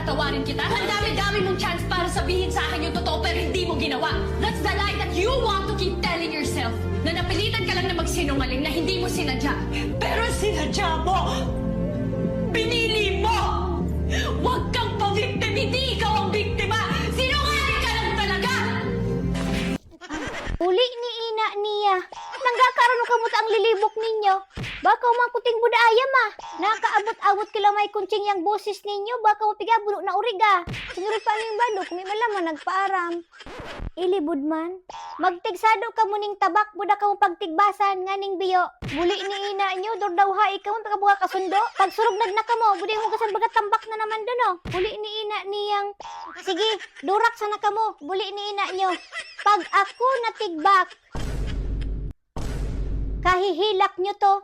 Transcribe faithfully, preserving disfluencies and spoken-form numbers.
Tawarin kita? Ang dami-dami mong chance para sabihin sa akin yung totoo, pero hindi mo ginawa. That's the lie that you want to keep telling yourself, na napilitan ka lang na magsinungaling na hindi mo sinadya. Pero sinadya mo! Pinili mo! Huwag kang pa-victim! Hindi ikaw ang biktima! Sinungaling ka lang talaga! Huli ni ina niya. Nanggakaron kamo ta ang lilibok ninyo. Baka man kuting budaya ma. Nakaabot-abot kila may kunching yang boses ninyo. Baka mo pigabulo na uriga. Sinuri pa ning balo, kung may malaman nagpaaram. Ilibod man. Magtigsado kamo ning tabak, buda kamo pagtigbasan, nganing biyo. Buli ni ina nyo, durdawha ikaw, pagkabuha kasundo. Pagsurugnad na kamo, budi mo gasan baga tambak na naman doon, oh. Buli ni ina niyang, sige, durak sana kamo, buli ni ina nyo. Pag ako natigbak, kahihilak nyo to.